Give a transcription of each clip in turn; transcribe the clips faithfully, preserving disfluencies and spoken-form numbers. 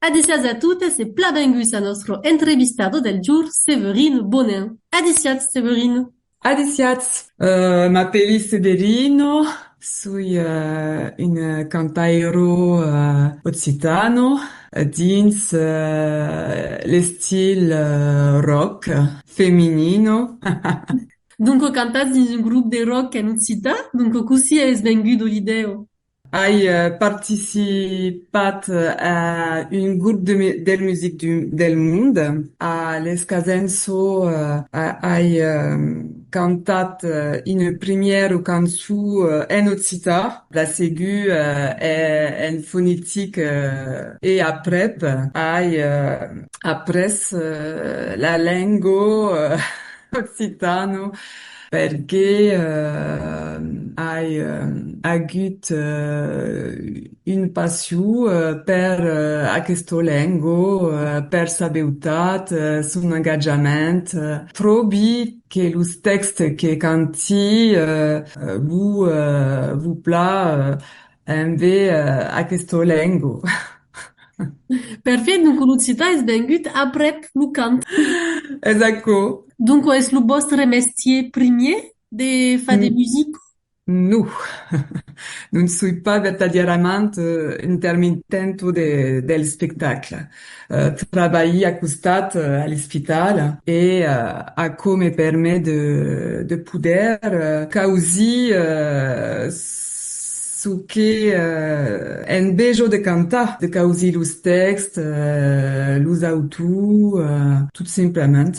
Adissiatz a totes e plan venguts a nòstra entrevistada del jorn, Severine Bonin. Adissiatz, Severine. Adissiatz, eh, m'apèli Severine, soi, eh, una cantaira, eh, occitana, eh, dins, eh, l'estil, eh, rock feminin. Donc, cantatz dins un grop de rock en occitan? Donc, cossí es venguda l'idèa? Ai, eh, participat, eh, a un grop de mu-, del music du, del mond. A l'escasença, eh, a-, ai, eh, cantat, eh, una primièra cançon, eh, en occitan, la segon, eh, e-, en fonetic, eh, e aprèp ai, eh, aprés, eh, la lenga, eh, occitana, perque, eh, ai, eh, agut, eh, una passion, eh, per, eh, aquesta lenga, eh, per sa beutat, eh, son engatjament. Eh, tròbi que los tèxtes que canti, eh, eh, vos, eh, vos pla, eh, embé, eh, aquesta lenga. Perfèit, donc l'occitan es vengut aprèp lo cant. Es aquò. Donc, es lo vòstre mestièr primièr de far de musica? Non. Non soi pas vertadièrament, eh, intermitenta de, de l'espectacle. Eh, trabalhi a costat, eh, a l'espital e, eh, aquò me permet de, de poder, eh, causir, eh, çò que, eh, enveja de cantar, de causir los tèxtes, eh, los autors, eh, tot simplament.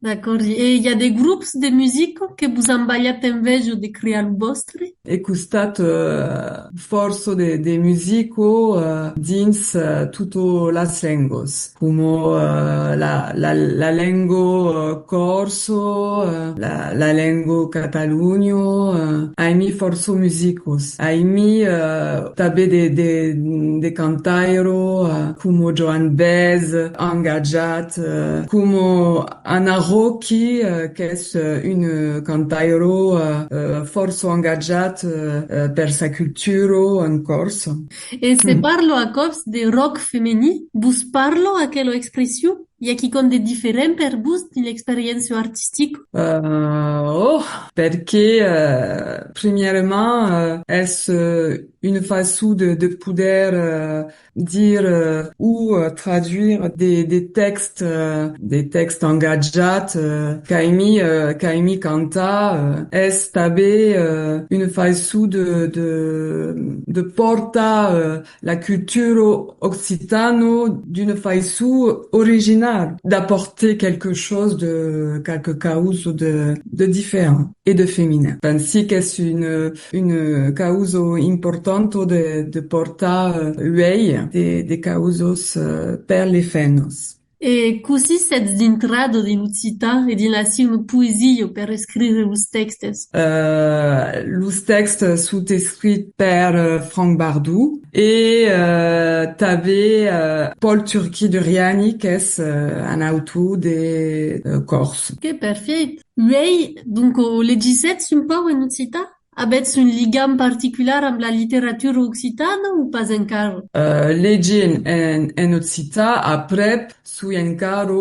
D'acòrdi. E i a de grops de musica que vos an balhat enveja de crear lo vòstre? Ai costat, eh, fòrça de, de musica, eh, dins, eh, totas las lengas, coma, eh, la, la, la lenga, eh, còrsa, eh, la, la lenga catalonha, eh, aimi fòrça musicas. Aimi, eh, tanben de, de, de cantaires, eh, coma Joan Bèth, engatjat, eh, coma Anna Rocchi, eh, qu'es, eh, una cantaira, eh, eh, fòrça engatjat, eh, eh, per sa cultura en Còrsa. E se parla a còps de rock feminin, vos parla aquela expression? I a quicòm de diferent per vos dins l'experiéncia artistica? Eh, oh, perque, eh, primièrament, eh, es, eh, una façon de, de poder, eh, dire, eh, o, eh, traduire de, de tèxtes, eh, de tèxtes engatjats, eh, qu'aimi, eh, qu'aimi cantar, eh, es tanben, eh, una façon de, de, de portar, eh, la cultura occitana d'una façon originala, d'apporter quelque chose de, quelque causa de, de diferent e de feminin. Pensi qu'es una, una causa importanta de, de portar, eh, uèi de, de causas, eh, per les femnas. E cossí sètz dintrada dins l'occitan e dins la siuna poesia per escriure los tèxtes? Eh, los tèxtes son escrits per, eh, Franck Bardou e, eh, tanben, eh, Paul Turchi-Duriani, qu'es, eh, un autor de, eh, còrs. Que perfèit! Uèi, donc, o legissètz un pauc en occitan? Avètz un ligam particular amb la literatura occitana o pas encara? Eh, legi en, en, en occitan, aprèp, soi encara,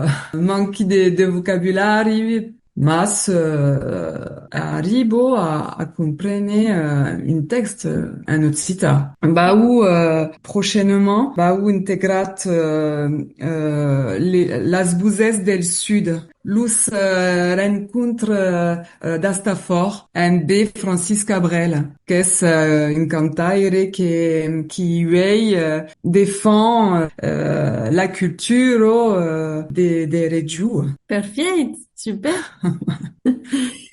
eh, manqui de, de vocabulari, mas, eh, arribo a, a comprene, eh, un tèxt, eh, en occitan. Vau, eh, prochainement, vau integrat, eh, eh, le, las Vosés del Sud. Los, eh, rencontres, eh, d'Astafòrt embé Francis Cabrel, qu'es, eh, un cantaire que, qui uèi, eh, defend, eh, la cultura, eh, de, de region. Perfèit, super.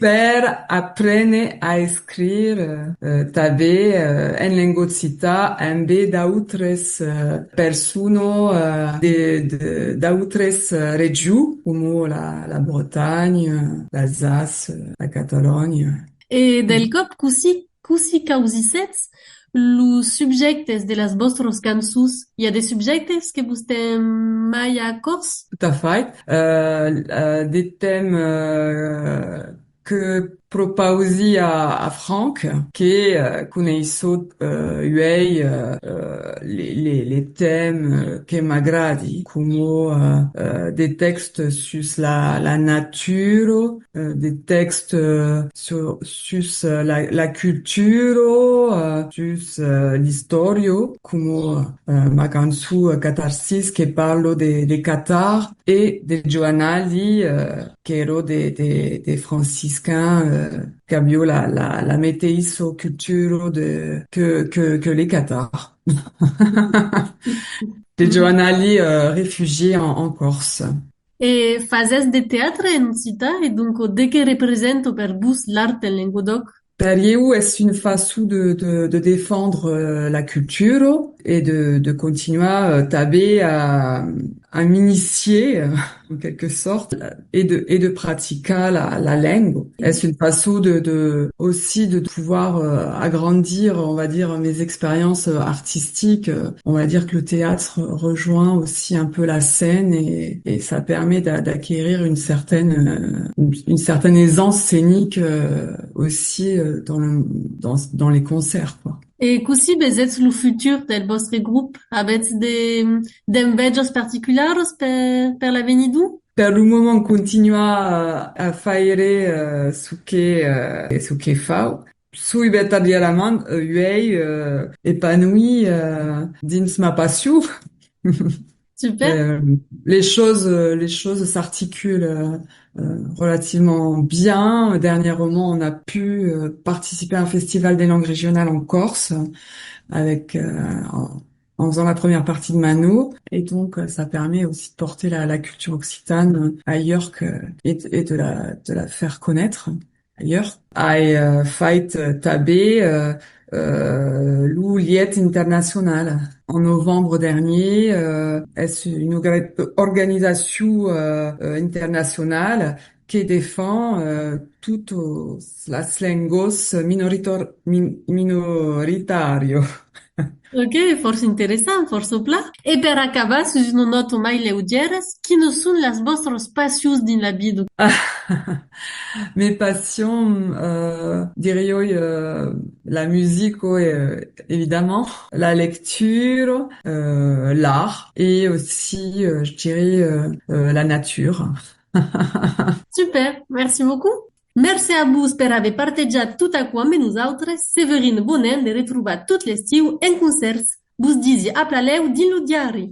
Per aprene a escriure, eh, tanben, eh, en lenga occitana, embé d'autres, eh, personas, eh, de, de, d'autres, eh, regions, coma la, la Bretanha, l'Alsace, la Catalonha. E del còp, cossí, cossí causissètz los subjèctes de las vòstras cançons? I a de subjèctes que vos ten mai a còrs? Tot a fait. Eh, eh, de tèmas, eh, que Propausi a, a Franck que, eh, coneissó, eh, uèi, eh, eh, les, les, les tèmes, eh, que m'agradi, coma, eh, eh, de tèxtes sus la, la natura, eh, de tèxtes, eh, sur, sus, eh, la, la cultura, eh, sus, eh, l'istòria, coma, eh, ma cançon, eh, Catarsis, que parla de, de Catar, e de Joanna Lee, eh, qu'èra de, de, de franciscans, eh, qu'aviá la, la, la meteissa cultura de, que, que, que les Catars. De Joanna Lee, eh, refugiée en, en Corse. E fasètz de teatre en occitan, e donc, de qué representa per vos l'art en lenga d'òc? Per ieu es una façon de, de, de defendre, euh, la cultura e de, de continuar, euh, tanben a, a m'iniciar, euh, en quelque sorte, e de, e de practicar la, la lenga. Es una façon de, de, aussi de pouvoir, euh, agrandir, on va dire, mes expériences, euh, artistiques. Euh, on va dire que le théâtre rejoint aussi un peu la scène et, et ça permet d'a-, d'acquérir une certaine, euh, une, une certaine aisance scénique, euh, aussi, euh, dans le, dans, dans les concerts, quoi. E cossí vesètz lo futur del vòstre grop? Avètz de, d'envejas particularas per, per l'avenidor? Per lo moment, continuar a, a faire, euh, çò que, euh, çò que fau. Soi vertadièrament, euh, uèi, euh, epanouit, euh, dins ma passion. Super. Euh, les choses, euh, les choses s'articulent, euh, euh, relativement bien. Dernièrement, on a pu, euh, participer à un festival des langues régionales en Corse, euh, avec, euh, en, en faisant la première partie de Mano. Et donc, euh, ça permet aussi de porter la, la culture occitane, euh, ailleurs que, et, et de la, de la faire connaître ailleurs. Ai, euh, fait, euh, tanben, euh, euh, lo Lièt Internacional. En novembre dernier, euh, es una orga-, organizacion, euh, euh, internacionala que defend, euh, totas las lengas minoritar-, min-, minoritàrias. Ok, fòrça interessant, fòrça plan. E per acabar, sus una nòta mai leugièra, quinas son las vòstras passions dins la vida? Mes passions, euh, diriái, euh, la musica, euh, évidemment, la lecture, euh, l'art et aussi, euh, je dirais, euh, euh, la nature. Super, merci beaucoup. Mercé a vos per aver partejat tot aquò ambe nosautres. Severine, bonent de retrobar tot l'estiu en concèrt. Vos disi a plan lèu dins lo diari.